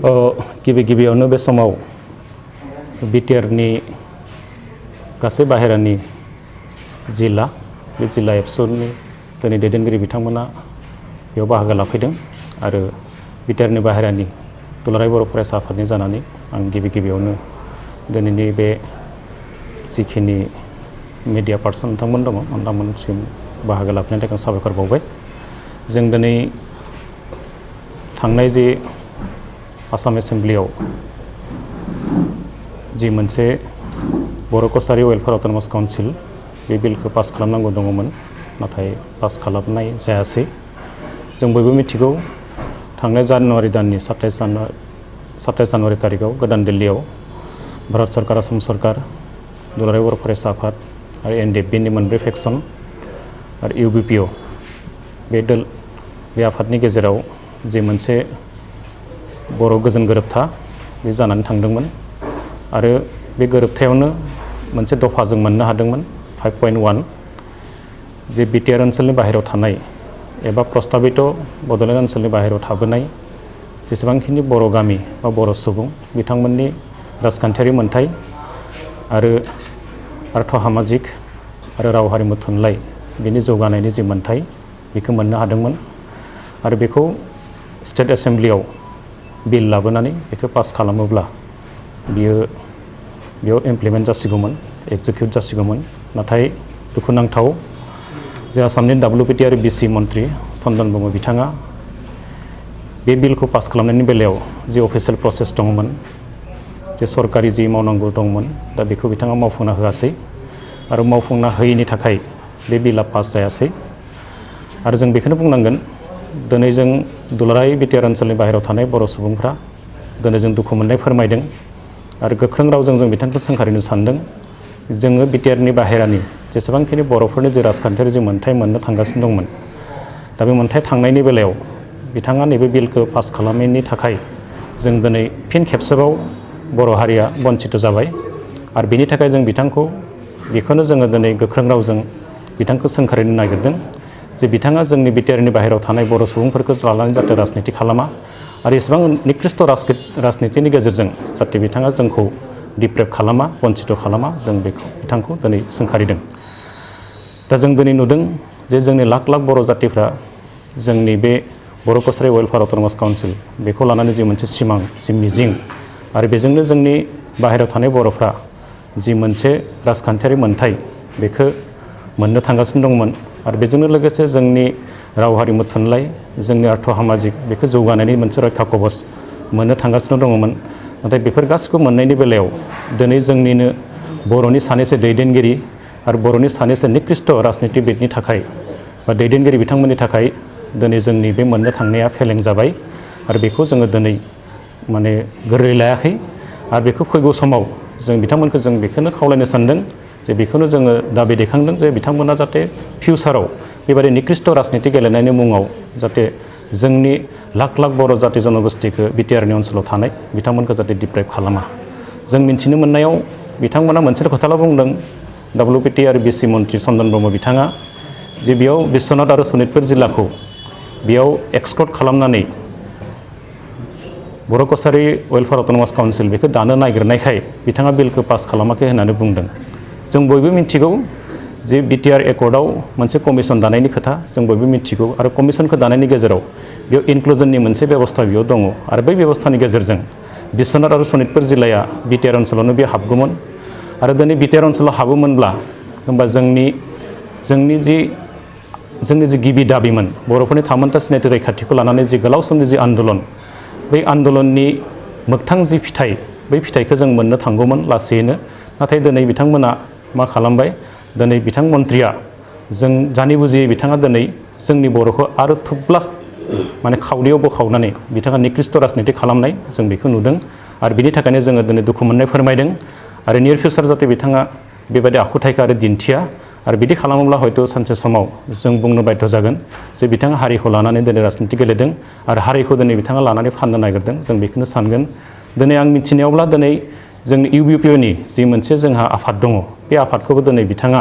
गिबि गिबियावनो बे समाव बिटिआरनि गासै बाहेरानि जिल्ला बे जिल्ला एबसुनि दिनै दैदेनगिरि बिथांमोना बेयाव बाहागो लाफैदों आरो बिटिआरनि बाहेरानि दुलाराय बर' फरायसा आफादनि जानानै आं गिबि गिबियावनो दिनैनि बे जिखिनि मिडिया पार्सन नोंथांमोन दङ नोंथांमोनसिम बाहागो लाफैनायनि थाखाय साबायखर बावबाय। जों दिनै थांनाय जे आसाम एसेम्ब्लियाव जि मोनसे बर' कसारि वेलफेयार अट'नमास काउन्सिल बे बिलखौ पास खालामनांगौ दङमोन, नाथाय पास खालामनाय जायासै। जों बयबो मिथिगौ थांनाय जानुवारि दाननि 27 जानुवारि तारिखआव गोदान दिल्लीयाव भारत सरकार, आसाम सरकार, दुलाराय बर' फरायसा आफाद आरो एनडिएफबिनि मोनब्रै फेक्सन आरो इउबिपिअ बे आफादनि गेजेराव जे मोनसे बर' गोजोन गोरोबथा बे जानानै थांदोंमोन आरो बे गोरोबथायावनो मोनसे दफा जों मोननो हादोंमोन 5.1 जे बिटिआर ओनसोलनि बाहेरायाव थानाय एबा प्रस्ताबित बड'लेण्ड ओनसोलनि बाहेरायाव थाबोनाय जेसेबांखिनि बर' गामि बा बर' सुबुं बिथांमोननि राजखान्थियारि मोन्थाय आरो आर्थ-सामाजिक आरो राव हारिमु थुनलाइ बिनि जौगानायनि जि मोन्थाय बेखौ मोननो हादोंमोन आरो बेखौ स्टेट एसेम्ब्लियाव बिल लाबोनानै बेखौ पास खालामोब्ला बेयाव इमप्लिमेन्ट जासिगौमोन, एक्जिकिउट जासिगौमोन। नाथाय दुखुनांथाव जे आसामनि WPT आरो BC मन्त्रि चन्दन ब्रह्म बिथाङा बे बिलखौ पास खालामनायनि बेलायाव जि अफिसियेल प्रसेस दङमोन, जे सरकारि जि मावनांगौ दंमोन, दा बेखौ बिथाङा मावफुंना होआसै आरो मावफुंना होयैनि थाखाय बे बिला पास जायासै। आरो जों बेखौनो बुंनांगोन दिनै जों दुलाराय बिटिआर ओनसोलनि बाहेरायाव थानाय बर' सुबुंफ्रा दिनै जों दुखु मोननाय फोरमायदों आरो गोख्रों रावजों जों बिथांखौ सोंखारिनो सानदों। जोङो बिटिआरनि बाहेरानि जेसेबांखिनि बर'फोरनि जे राजखान्थियारि जे मोन्थाय मोननो थांगासिनो दंमोन, दा बे मोन्थाय थांनायनि बेलायाव बिथाङा नैबे बिलखौ पास खालामनायनि थाखाय जों दिनै फिन खेबसेबाव बर' हारिया बन्सित जाबाय आरो बेनि थाखाय जों बिथांखौ बेखौनो जोङो दिनै गोख्रों रावजों बिथांखौ सोंखारिनो नागिरदों जे बिथाङा जोंनि बिटिआरनि बाहेरायाव थानाय बर' सुबुंफोरखौ लानानै जाहाथे राजनिति खालामा आरो एसेबां निकृष्ट राजनितिनि गेजेरजों जाहाथे बिथाङा जोंखौ डिप्रेभ खालामा, बन्सित खालामा, जों बिथांखौ दिनै सोंखारिदों। दा जों दिनै नुदों जे जोंनि लाख लाख बर' जातिफ्रा जोंनि बे बर' कसारि वेलफेयार अट'नमास काउन्सिल बेखौ लानानै जि मोनसे सिमां, जि मिजिं आरो बेजोंनो जोंनि बाहेरायाव थानाय बर'फ्रा जि मोनसे राजखान्थियारि मोन्थाय बेखौ मोननो थांगासिनो दंमोन आरो बेजोंनो लोगोसे जोंनि राव हारिमु थुनलाइ, जोंनि आर्थ-सामाजिक बेखौ जौगानायनि मोनसे रैखा कवच मोननो थांगासिनो दङमोन। नाथाय बेफोर गासैखौ मोननायनि बेलायाव दिनै जोंनिनो बर'नि सानैसो दैदेनगिरि आरो बर'नि सानैसो निकृष्ट राजनितिबिदनि थाखाय बा दैदेनगिरि बिथांमोननि थाखाय दिनै जोंनि बे मोननो थांनाया फेलें जाबाय आरो बेखौ जोङो दिनै माने गोरलै लायाखै आरो बेखौ फैगौ समाव जों बिथांमोनखौ जों बेखौनो खावलायनो सानदों जे बेखौनो जोङो दाबि दैखांदों जे बिथांमोना जाहाथे फिउचाराव बेबायदि निकृष्ट राजनिति गेलेनायनि मुङाव जाहाथे जोंनि लाख लाख बर' जाति जनगोष्ठिखौ बिटिआरनि ओनसोलाव थानाय बिथांमोनखौ जाहाथे डिप्रेभ खालामा। जों मिन्थिनो मोननायाव बिथांमोना मोनसे खोथाल' बुंदों, WPT आरो BC मन्त्रि चन्दन ब्रह्म बिथाङा जे बेयाव बिश्वनाथ आरो सनितपुर जिल्लाखौ बेयाव एक्सक्लुड खालामनानै बर' कसारि वेलफेयार अट'नमास काउन्सिल बेखौ दानो नागिरनायखाय बिथाङा बिलखौ पास खालामाखै होननानै बुंदों। जों बयबो मिथिगौ जे बिटिआर एकर्डआव मोनसे कमिसन दानायनि खोथा जों बयबो मिथिगौ आरो कमिसनखौ दानायनि गेजेराव बेयाव इनक्लुजननि मोनसे बेबस्था बेयाव दङ आरो बै बेबस्थानि गेजेरजों बिश्वनाथ आरो सनितपुर जिल्लाया बिटिआर ओनसोलावनो बे हाबगौमोन आरो दिनै बिटिआर ओनसोलाव हाबोमोनब्ला होमबा जोंनि जि गिबि दाबिमोन बर'फोरनि थामोनथा सिनायथि रैखाथिखौ लानानै जि गोलाव समनि जि आन्दलन, बै आन्दलननि मोगथां जि फिथाइ, बै फिथाइखौ जों मोननो थांगौमोन लासैनो। नाथाय दिनै बिथांमोना मा खालामबाय, दिनै बिथां मन्थ्रिया जों जानि बुजियै बिथाङा दिनै जोंनि बर'खौ आरो थुब्ला माने खावदैयाव बोखावनानै बिथाङा निकृष्ट राजनिति खालामनाय जों बेखौ नुदों आरो बिनि थाखायनो जोङो दिनै दुखु मोननाय फोरमायदों आरो नियर फिउचार जाहाथे बिथाङा बेबायदि आखुथायखौ आरो दिन्थिया आरो बिदि खालामोब्ला हयथ' सानसे समाव जों बुंनो बाध्य जागोन जे बिथाङा हारिखौ लानानै दिनै राजनिति गेलेदों आरो हारिखौ दिनै बिथाङा लानानै फाननो नागिरदों, जों बेखौनो सानगोन। दिनै आं मिथिनायावब्ला दिनै जोंनि इउबिपिअनि जि मोनसे जोंहा आफाद दङ, बे आफादखौबो दिनै बिथाङा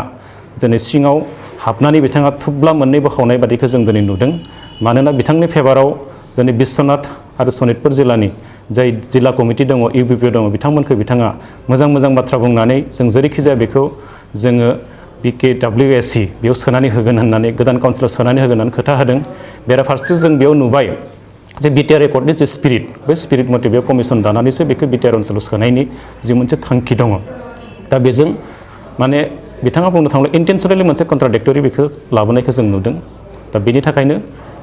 दिनै सिङाव हाबनानै बिथाङा थुब्ला मोननै बोखावनाय बादिखौ जों दिनै नुदों। मानोना बिथांनि फेभाराव दिनै बिश्वनाथ आरो सनितपुर जिल्लानि जाय जिल्ला कमिटि दङ इउपिपिअ दङ बिथांमोनखौ बिथाङा मोजां बाथ्रा बुंनानै जों जेरैखिजाया बेखौ जोङो BKWSC बेयाव सोनानै होगोन होननानै गोदान काउन्सिलाव सोनानै होगोन होननानै खोथा होदों। बेराफारसेथिं जों बेयाव नुबाय जे बिटिआर एकर्डनि जे स्पिरिट बे स्पिरिट मथे बेयाव कमिसन दानानैसो बेखौ बिटिआर ओनसोलाव सोनायनि जि मोनसे थांखि दङ। दा बेजों माने बिथाङा बुंनो थाङोब्ला इन्टेनसनेलि मोनसे कन्ट्राडिक्टरि बेखौ लाबोनायखौ जों नुदों। दा बेनि थाखायनो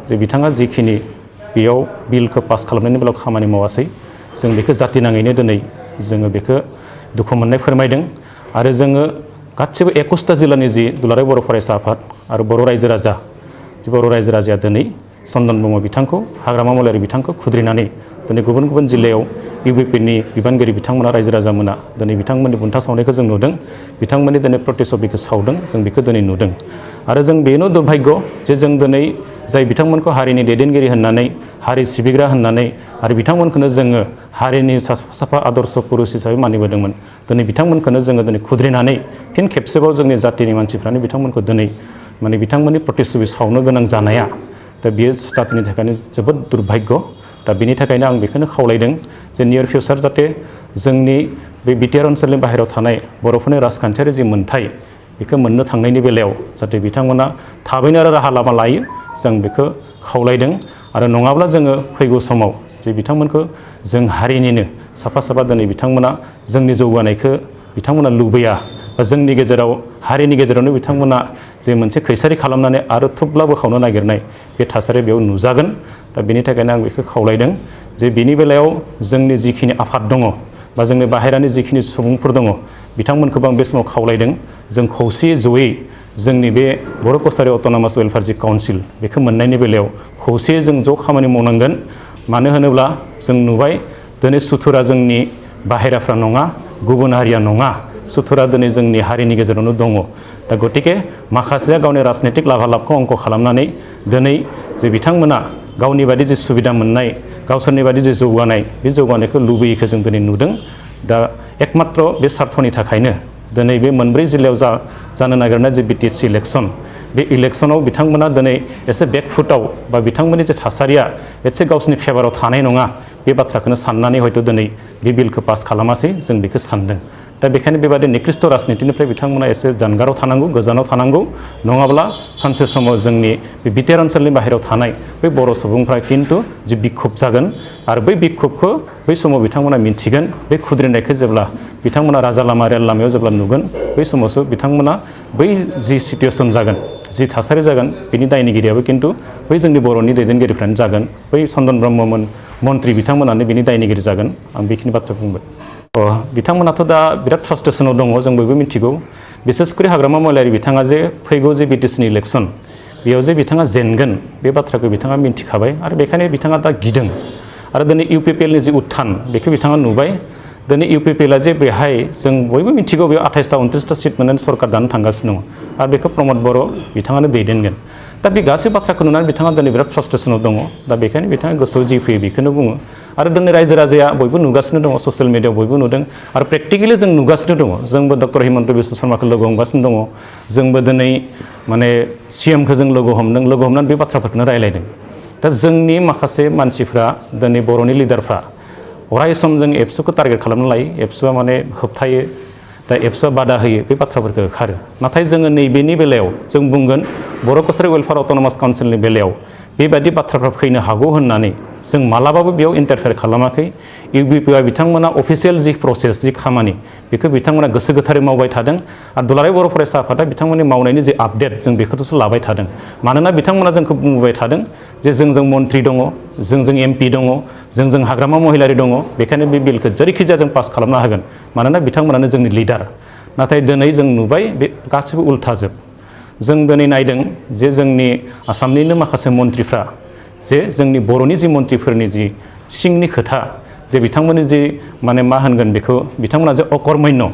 जे बिथाङा जिखिनि बेयाव बिलखौ पास खालामनायनि बेलायाव खामानि मावासै जों बेखौ जातिनाङैनो दिनै जोङो बेखौ दुखु मोननाय फोरमायदों। आरो जोङो गासिबो 21टा जिल्लानि जि दुलाराय बर' फरायसा आफाद आरो बर' रायजो राजा बर' रायजो राजाया दिनै चन्दन ब्रह्म बिथांखौ हाग्रामा महिलारि बिथांखौ खुद्रिनानै दिनै गुबुन जिल्लायाव इउपिपिनि बिबानगिरि बिथांमोना रायजो राजामोना दिनै बिथांमोननि बुन्था सावनायखौ जों नुदों। बिथांमोननि दिनै प्रटेस्ट बेखौ सावदों जों बेखौ दिनै नुदों। आरो जों बेनो दुर्भाग्य जे जों दिनै जाय बिथांमोनखौ हारिनि दैदेनगिरि होननानै हारि सिबिग्रा होननानै आरो बिथांमोनखौनो जोङो हारिनि साफा आदर्श पुरुष हिसाबै मानिबोदोंमोन दिनै बिथांमोनखौनो जोङो दिनै खुद्रिनानै फिन खेबसेबाव जोंनि जातिनि मानसिफ्रानो बिथांमोनखौ दिनै माने बिथांमोननि प्रटेस्ट सावनो गोनां जानाया दा बियो जातिनि थाखायनो जोबोद दुर्भाग्य। दा बेनि थाखायनो आं बेखौनो खावलायदों जे नियर फिउचार जाहाथे जोंनि बे बिटिआर ओनसोलनि बाहेरायाव थानाय बर'फोरनि राजखान्थियारि जि मोन्थाय बेखौ मोननो थांनायनि बेलायाव जाहाथे बिथांमोना थाबैनो आरो राहा लामा लायो जों बेखौ खावलायदों। आरो नङाब्ला जोङो फैगौ समाव जे बिथांमोनखौ जों हारिनिनो साफा दिनै बिथांमोना जोंनि जौगानायखौ बिथांमोना लुबैया बा जोंनि गेजेराव हारिनि गेजेरावनो बिथांमोना जे मोनसे खैसारि खालामनानै आरो थुब्ला बोखावनो नागिरनाय बे थासारिया बेयाव नुजागोन। दा बेनि थाखायनो आं बेखौ खावलायदों जे बेनि बेलायाव जोंनि जिखिनि आफाद दङ बा जोंनि बाहेरानि जिखिनि सुबुंफोर दङ बिथांमोनखौबो आं बे समाव खावलायदों जों खौसेयै जयै जोंनि बे बर' कसारि अट'नमास वेलफेयार जि काउन्सिल बेखौ मोननायनि बेलायाव खौसेयै जों ज' खामानि मावनांगोन। मानो होनोब्ला जों नुबाय दिनै सुथुरा जोंनि बाहेराफ्रा नङा गुबुन हारिया नङा सुथुरा दिनै जोंनि हारिनि गेजेरावनो दङ। दा गतिके माखासेया गावनि राजनितिक लाभालाबखौ अंक खालामनानै दिनै जे बिथांमोना गावनि बादि जे सुबिदा मोननाय गावसोरनि बादि जे जौगानाय बे जौगानायखौ लुबैयैखौ जों दिनै नुदों। दा एकमात्र बे सार्थनि थाखायनो दिनै बे मोनब्रै जिल्लायाव जानो नागिरनाय जे बिटिएसि इलेक्सन बे इलेक्सनाव बिथांमोना दिनै एसे बेकफुटाव बा बिथांमोननि जे थासारिया एसे गावसोरनि फेभाराव थानाय नङा बे बाथ्राखौनो साननानै हयथ' दिनै बे बिलखौ पास खालामासै जों बेखौ सानदों। दा बेखायनो बेबादि निकृष्ट राजनितिनिफ्राय बिथांमोना एसे जानगाराव थानांगौ गोजानाव थानांगौ नङाब्ला सानसे समाव जोंनि बे बिटिआर ओनसोलनि बाहेरायाव थानाय बै बर' सुबुंफ्रा खिन्थु जि बिक्षुब्ध जागोन आरो बै बिक्षुब्धखौ बै समाव बिथांमोना मिन्थिगोन बे खुद्रिनायखौ जेब्ला बिथांमोना राजा लामा रेल लामायाव जेब्ला नुगोन बै समावसो बिथांमोना बै जि सिटुएसन जागोन जि थासारि जागोन बिनि दायनिगिरियाबो खिन्थु बै जोंनि बर'नि दैदेनगिरिफ्रानो जागोन बै चन्दन ब्रह्ममोन मन्त्रि बिथांमोनानो बिनि दायनिगिरि जागोन आं बेखिनि बाथ्रा बुंबाय। बिथांमोनाथ' दा बिराद फ्रास्ट्रेसनाव दङ जों बयबो मिथिगौ बिसेसकरि हाग्रामा महिलारि बिथाङा जे फैगौ जे बिटिसिनि इलेक्सन बेयाव जे बिथाङा जेनगोन बे बाथ्राखौ बिथाङा मिन्थिखाबाय आरो बेखायनो बिथाङा दा गिदों। आरो दिनै इउपिपिएलनि जि उत्थान बेखौ बिथाङा नुबाय दिनै इउपिपिएलआ जे बेहाय जों बयबो मिथिगौ बेयाव 28टा 29टा सिट मोननानै सरकार दानो थांगासिनो दङ आरो बेखौ प्रमद बर' बिथाङानो दैदेनगोन। दा बे गासै बाथ्राखौ नुनानै बिथाङा दिनै बिराद फ्रास्ट्रेसनाव दङ। दा बेखायनो बिथाङा गोसोआव जि फैयो बेखौनो बुङो आरो दिनै रायजो राजाया बयबो नुगासिनो दङ ससियेल मिडियाआव बयबो नुदों आरो प्रेक्टिकेलि जों नुगासिनो दङ जोंबो डक्टर हिमन्त बिश्व शर्माखौ लोगो हमगासिनो दङ जोंबो दिनै माने सिएमखौ जों लोगो हमनानै बे बाथ्राफोरखौनो रायलायदों। दा जोंनि माखासे मानसिफ्रा दिनै बर'नि लिडारफ्रा अराय सम जों एबसुखौ टारगेट खालामना लायो एबसुआ माने होबथायो दा एबसुआ बादा होयो बे बाथ्राफोरखौ होखारो। नाथाय जोङो नैबेनि बेलायाव जों बुंगोन बर' कसारि वेलफेयार अट'नमास काउन्सिलनि बेलायाव बेबायदि बाथ्राफ्रा फैनो हागौ होननानै जों मालाबाबो बेयाव इन्टारफेयार खालामाखै। इउपिपिआ बिथांमोना अफिसियेल जि प्रसेस जि खामानि बेखौ बिथांमोना गोसो गोथारै मावबाय थादों आरो दुलाराय बर' फरायसा आफादा बिथांमोननि मावनायनि जे आपडेट जों बेखौसो लाबाय थादों। मानोना बिथांमोना जोंखौ बुंबाय थादों जे जोंजों मन्त्रि दङ जोंजों एमपि दङ जोंजों हाग्रामा महिलारि दङ बेखायनो बे बिलखौ जेरैखिजाया जों पास खालामनो हागोन मानोना बिथांमोनानो जोंनि लिडार। नाथाय दिनै जों नुबाय बे गासिबो उल्थाजोब। जों दिनै नायदों जे जोंनि आसामनिनो माखासे मन्त्रिफ्रा जे जोंनि बर'नि जि मन्त्रिफोरनि जि सिंनि खोथा जे बिथांमोननि जि माने मा होनगोन बेखौ बिथांमोना जे अकर्मण्य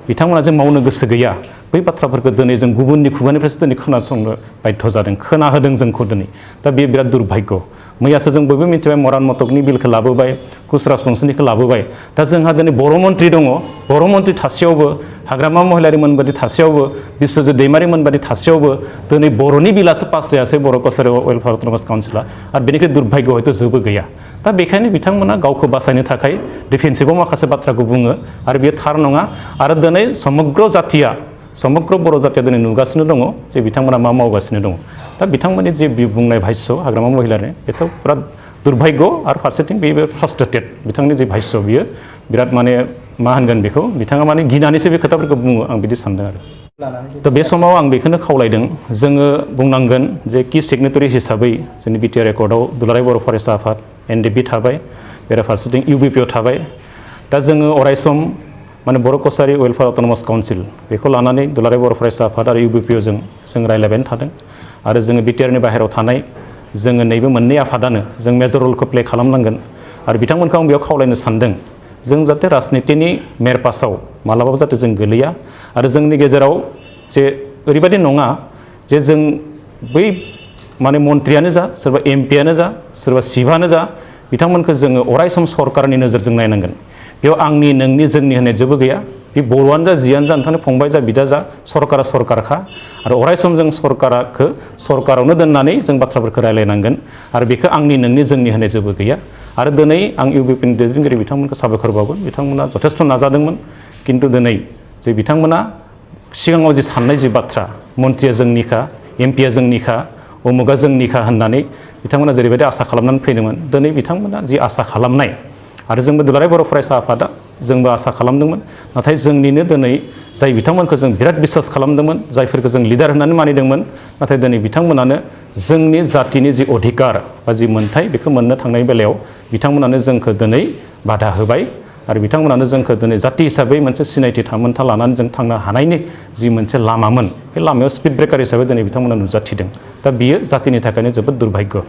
बिथांमोना जे मावनो गोसो गैया बै बाथ्राफोरखौ दिनै जों गुबुननि खुगानिफ्रायसो दिनै खोनासंनो बाध्य जादों खोनाहोदों जोंखौ दिनै। दा बेयो बिराद दुर्भाग्य मैयासो जों बयबो मिथिबाय मरान मटकनि बिलखौ लाबोबाय कुच राजबंशीनिखौ लाबोबाय दा जोंहा दिनै बर' मन्त्रि दङ बर' मन्त्रि थासेयावबो हाग्रामा महिलारिमोन बादि थासेयावबो बिश्वजित दैमारिमोन बादि थासेयावबो दिनै बर'नि बिलासो पास जायासै बर' कसारि वेलफेयार अट'नमास काउन्सिला आरो बेनिख्रुइ दुर्भाग्य हयथ' जेबो गैया दा बेखायनो बिथांमोना गावखौ बासायनो थाखाय डिफेन्सिभआव माखासे बाथ्राखौ बुङो आरो बेयो थार नङा आरो दिनै समग्र जाथिया समग्र बर' जातिया दिनै नुगासिनो दङ जे बिथांमोना मा मावगासिनो दङ दा बिथांमोननि जे बुंनाय भाष्य हाग्रामा महिलारि बेथ' बिराद दुर्भाग्य आरो फारसेथिं बे फ्रास्ट्रेटेड बिथांनि जे भाष्य बियो बिराद माने मा होनगोन बेखौ बिथाङा माने गिनानैसो बे खोथाफोरखौ बुङो आं बिदि सानदों आरो दा बे समाव आं बेखौनो खावलायदों जोङो बुंनांगोन जे कि सिगनेटरि हिसाबै जोंनि बिटिआर एकर्डआव दुलाराय बर' फरायसा आफाद एनडिएफबि थाबाय बेराफारसेथिं इउबिपिअ थाबाय दा जोङो अरायसम माने बर' कसारि वेलफेयार अट'नमास काउन्सिल बेखौ लानानै दुलाराय बर' फरायसा आफाद आरो इउबिपिअजों जों रायज्लायबायानो थादों आरो जोङो बिटिआरनि बाहेरायाव थानाय जोङो नैबे मोननै आफादानो जों मेजर रलखौ प्ले खालामनांगोन आरो बिथांमोनखौ आं बेयाव खावलायनो सानदों जों जाहाथे राजनितिनि मेरपासाव मालाबाबो जाहाथे जों गोलैया आरो जोंनि गेजेराव जे ओरैबायदि नङा जे जों बै माने मन्थ्रियानो जा सोरबा एमपियानो जा सोरबा सिफआनो जा बिथांमोनखौ जोङो अरायसम सरकारनि नोजोरजों नायनांगोन बेयाव आंनि नोंनि जोंनि होननाय जेबो गैया बे बर'आनो जा जियानो जा नोंथांनि फंबाय जा बिदा जा सरकारा सरकारखा आरो अरायसम जों सरकारखौ सरकारावनो दोननानै जों बाथ्राफोरखौ रायलायनांगोन आरो बेखौ आंनि नोंनि जोंनि होननाय जेबो गैया आरो दिनै आं इउबिपिनि दैदेनगिरि बिथांमोनखौ साबायखर बावगोन बिथांमोना जथेस्थ' नाजादोंमोन खिन्थु दिनै जे बिथांमोना सिगाङाव जे साननाय जे बाथ्रा मन्थ्रिया जोंनिखा एमपिया जोंनिखा उमुगा जोंनिखा होननानै बिथांमोना जेरैबायदि आसा खालामनानै फैदोंमोन दिनै बिथांमोना जि आसा खालामनाय आरो जोंबो दुलाराय बर' फरायसा आफादा जोंबो आसा खालामदोंमोन नाथाय जोंनिनो दिनै जाय बिथांमोनखौ जों बिराद बिसास खालामदोंमोन जायफोरखौ जों लिडार होननानै मानिदोंमोन नाथाय दिनै बिथांमोनानो जोंनि जातिनि जि अधिकार बा जि मोन्थाय बेखौ मोननो थांनाय बेलायाव बिथांमोनानो जोंखौ दिनै बाधा होबाय आरो बिथांमोनानो जोंखौ दिनै जाति हिसाबै मोनसे सिनायथि थामोनथा लानानै जों थांनो हानायनि जि मोनसे लामामोन बे लामायाव स्पिड ब्रेकार हिसाबै दिनै बिथांमोना नुजाथिदों दा बियो जातिनि थाखायनो जोबोद दुर्भाग्य